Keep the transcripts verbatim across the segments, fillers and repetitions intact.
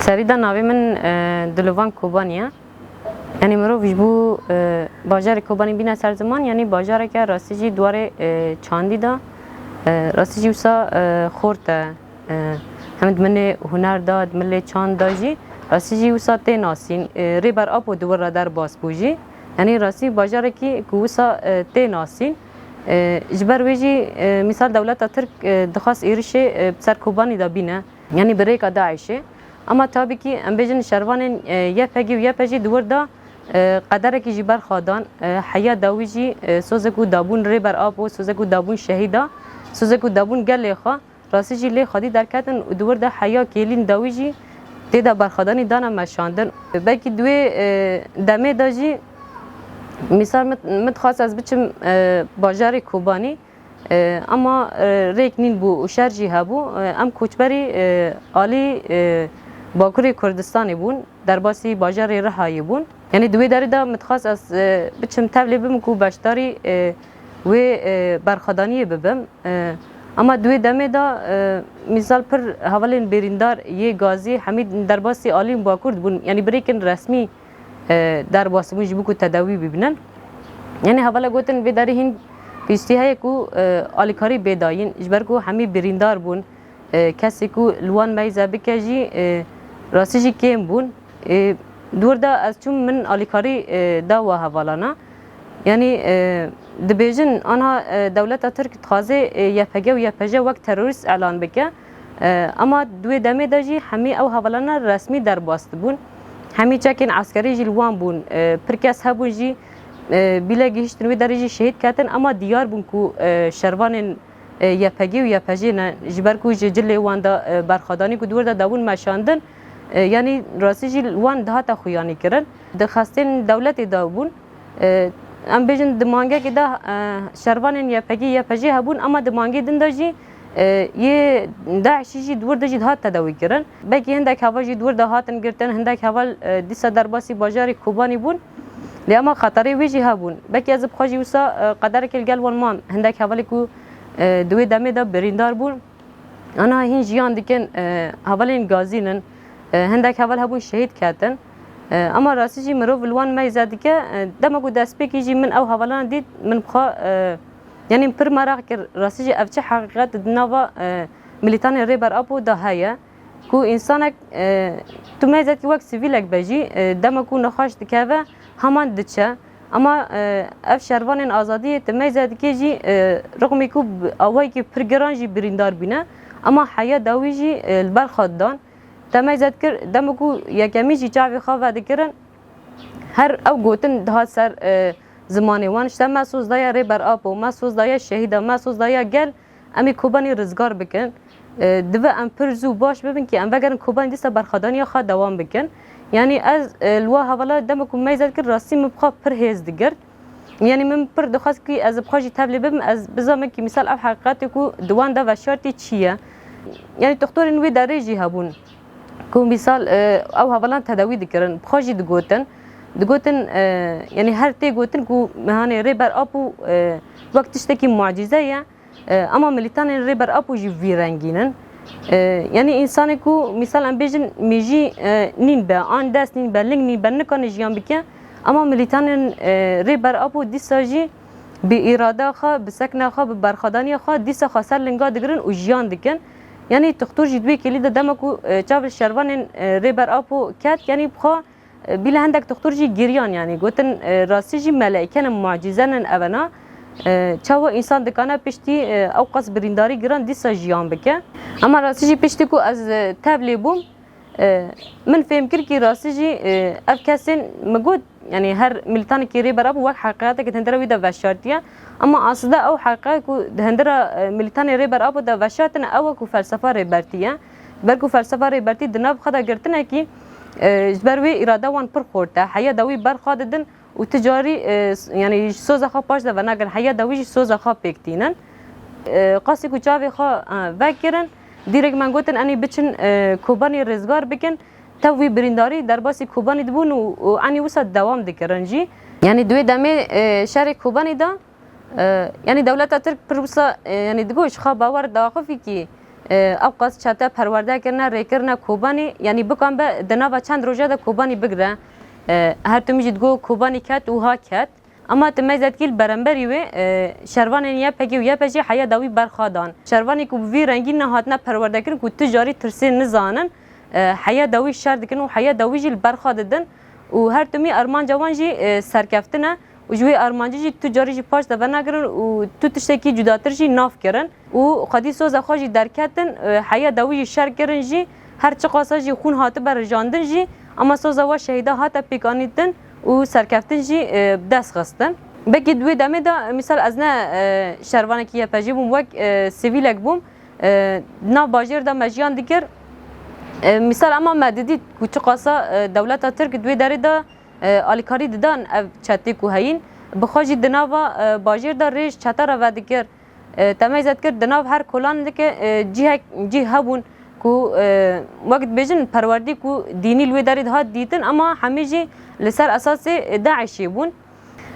Serî de navê min, e, Dilovan Kobanî ye. Yanî mirov ji bo, e, bajarê Kobanî bîne ser ziman, yanî bajareke rastî jî di warê, e, çandî de, e, rastî jî wisa, e, xort e. E, hem di milê huner de, di milê çand de jî rastî jî wisa tê nasîn. E, Rêber Apo di wir re derbas bû jî. Yanî rastî bajarekî ku wisa, e, tê nasîn. E, ji ber wê jî, e, mîsal dewleta Tirk, e, dixwest êrişê, e, bi ser Kobanî de bîne. Yanî bi rêka DAIŞê. Ama tabî kî em bêjin şervanên, e, YPG û YPJ di wir de, e, qederekî jî berxwe dan. E, heya dawî jî, e, sozek û dabûn Rêber Apo, sozek û dabûn şehîda, sozek û dabûn gelê xwe. Rastî jî lê xwedî derketin û di wir de heya kêlîn dawî jî tê de berxwedanî dane meşandin. Belkî di wê, e, demê de jî mîsal min, min dixwest ez biçim, e, bajarê Kobanî, e, ama, e, rêk nîn bû û şer jî hebû. E, em koçberî, e, alî, e, Bakurê Kurdistanê bûn, derbasî bajarê Rihayê bûn. Yanî di wê derê de min dixwest ez, e, biçim tevlê bim ku beşdarî, e, wê, e, berxwedaniyê bibim. E, ama di wê demê de, e, mîsal pir hevalên birîndar yê gazî hemî derbasî alîn Bakur dibûn. Yanî bi rêkin resmî, e, derbas bûn ji bo ku tedawî bibînin. Yanî hevala gotin vê derê hîn piştî heye ku, e, alîkarî bê dayîn, ji ber ku hemî birîndar bûn. E, kesê ku li wan meyze bike jî, e, rastî jî kêm bûn. E, di wir de ez çûm min alîkarî, e, da wa hevalana. Yanî, e, dibêjin ana, e, dewleta Tirk dixwaze, e, YPG û YPJ wek terorîst elan bike. E, ama di wê demê de jî hemî ew hevalana resmî derbas dibûn. Hemî çekên eskerî jî li wan bûn. E, pir kes hebûn jî, e, bîle gihiştin wê derê jî şehîd ketin, ama diyar bûn ku, e, şervanên, e, YPG û YPJ ne, ji ber ku ji cilê wan de, e, berxwedanî ku di wir de dabûn meşandin, e, yanî rastî jî wan dihate xuyanî kirin. Di xestên dewletê de bûn. E, em bêjin di mangekê de, e, şervanên YPG, YPJ hebûn, ama di mangê din de jî, e, yê DAIŞî jî di wir de jî dihat tedawî kirin. Belkî hindek heval jî di wir de hatin girtin, hindek heval, e, dîsa derbasî bajarê Kobanî bûn. Lê ama xeterê wê jî hebûn. Belkî ez bi xwe jî wisa, e, qederekê li gel wan mam. Hindek hevalê ku, e, di wê demê de birîndar bûn. Ana hîn jiyan dikin, e, hevalên gazîn in, e, hindek heval hebûn şehîd ketin. E, ama rastî jî mirov li wan meyze dike, e, dema ku destpêkî jî min ew hevalan dît, min bi xwe, e, yanî pir meraq kir, rastî jî ev çi heqîqet di nava, e, milîtanên Rêber Apo de heye, ku însanek, e, tu meyze dikî wek sivîlek be jî, e, dema ku nexweş dikeve, heman diçe. Ama, e, ev şervanên azadiyê te meyze dikê jî, e, rixmî ku bi awayekî pir giran jî birîndar bîne. Ama heya dawî jî, e, li ber xwe didan. Te meyze dikir, dema ku yekemîn jî çavê xwe vedikirin, her ew gotin dihat ser, e, zimanê wan, işte me soz daye Rêber Apo, me soz daye şehîda, me soz daye gel. Em ê Kobanî rizgar bikin. E, divê em pir zû baş bibin kî em vegerin Kobanî dîsa berxwedaniya xwe dewam bikin. Yanî ez, e, li wa hevala dema ku meyze dikir rastî min bi xwe pir hêz digirt. Yanî min pir dixwest kî ez bi xwe jî tevlê bibim, ez bizanim kî mîsal ev heqîqetê ku di wan de veşartî çi ye. Yanî doktorên wê derê jî hebûn. Ku mîsal, e, ew hevalan tedawî dikirin, bi xwe jî digotin. Digotin, e, yanî her tê gotin ku mehanê Rêber Apo, e, wek tiştekî mucîze ye. E, ama milîtanên Rêber Apo jî vî rengîn in. E, yanî însanê ku mîsal em bêjin mêjî, e, nîn be, an dest nîn be, ling nîn be, nikane jiyan bike. Ama milîtanên, e, Rêber Apo dîsa jî bi îrada xwe, bi sekna xwe, bi berxwedaniya xwe dîsa xwe ser linga digirin û jiyan dikin. Yanî doktor jî di wê kêlî de dema ku, e, çav li şervanên, e, Rêber Apo ket, yanî bi xwe E, bîle hindek doktor jî giriyan, yanî gotin, e, rastî jî meleyke ne, mucîze ne evena. E, çawa însan dikane piştî, e, ew qas birîndarî giran dîsa jiyan bike. Ama rastî jî piştî ku ez, e, tevlê bûm, e, min fêm kir kî rastî jî, e, ev kesên min got, yanî her milîtanekî Rêber Apo wek heqîqeteke di hindira wî de veşartiye. Ama aslında ew heqîqet ku di hindira, e, milîtanê Rêber Apo de veşartine ew e ku felsefa Rêbertî ye. Ber ku felsefa Rêbertî di nav xwe de girtinekî, e, ji ber wê îrada wan pir xurt e. Heya dawî ber xwe didin û ti carî, e, s-, yanî ji soza xwe paş de venagirin. Heya dawî jî soza xwe pêk tînin. E, qasî ku çavê xwe, e, vekirin, dîrek me gotin, enî biçin, e, Kobanî rizgar bikin. Tev wî birîndarî derbasî Kobanî dibûn û, û enî wisa dewam dikirin jî. Yanî di wê demê, e, şerê Kobanî de E, yanî dewleta Tirk pir wisa, e, yanî digot ji xwe bawer diaxifî kî, E, ew qas çete perwerde kirine, rê kirine Kobanî, yanî bikan be di nava çend roja de Kobanî bigire. E, her timî jî digo Kobanî ket û ha ket. Ama ti meyzetkî li beramberî wê, e, şervanên Y P G û Y P J heya dawî berxwe dan. Şervanê ku bi vî rengî nehatine perwerdekirin ku tu carî tirsê nizanin, e, heya dawî şer dikin û heya dawî jî li berxwe didin û her timî armanca wan jî, e, serkeftin e û ji wê armancî jî tu carî jî paş de venegirin û tu tiştekî cudatir jî nav kirin û xwedî soza xwe jî derketin, e, heya dawî jî şer kirin jî, her çiqasa jî xûn hatibe rijandin jî, ama soza we şehîda hate pêkanîtin û serkeftin jî, e, bi dest xistin. Belkî di wê demê de, misal, ez ne, e, şervanekî Y P J bûm, wek, e, sivîlek bûm, e, nav bajêr de me jiyan dikir. E, misal, ema me didît ku çiqasa, e, dewleta Tirk di wê derê de, e, alîkarî didan ev çetê ku heyîn, bi xwe jî di nava, e, bajêr de rê ji çete re vedikir. E, te meyze dikir, di nav her kolan dike, e, cihek, cih hebûn ku, e, wek dibêjin perwerdî ku dînî li wê derê dihat dîtin, ama hemî jî li ser esasê DAIŞê bûn.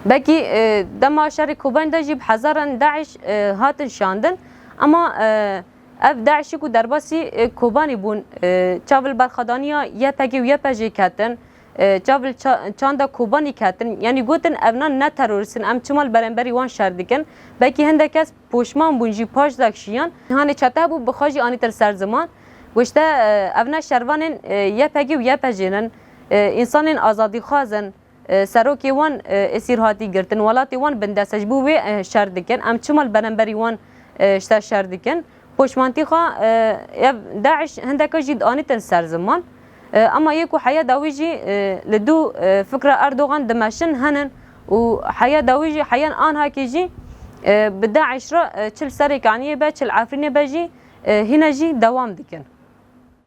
Belkî, e, dema şerê Kobanî de jî bi hezaran DAIŞ, e, hatin şandin, ama, e, ev DAIŞî ku derbasî, e, Kobanî bûn, e, çav li berxwedaniya Y P G û Y P J ketin, e, çav li ça-, çanda Kobanî ketin, yanî gotin, evna ne terorîst in, em çima li beramberî wan şer dikin? Belkî hindek kes poşman bûn jî paş de kişiyan. Hanê çete hebû bi xwe jî anîtin ser ziman. Goşte, e, evna şervanên, e, Y P G û Y P J'nin, e, însanên azadîxwaz in, e, serokê wan, e, esîr hatî girtin, welatê wan bindest e, ji bo wê, e, şer dikin. Em çima li beramberî wan, e, ji te şer dikin? Poşmantî xwe, e, ev DAIŞ hindeka jî dianîtin ser ziman. E, ama yê ku heya dawî jî, e, li dû, e, fikra Erdogan dimeşin henin û heya dawî jî, heyan anhakê jî, e, bi DAIŞ re, e, çi li Serêkaniyê be, çi li Efrînê be jî, e, hîne jî dewam dikin.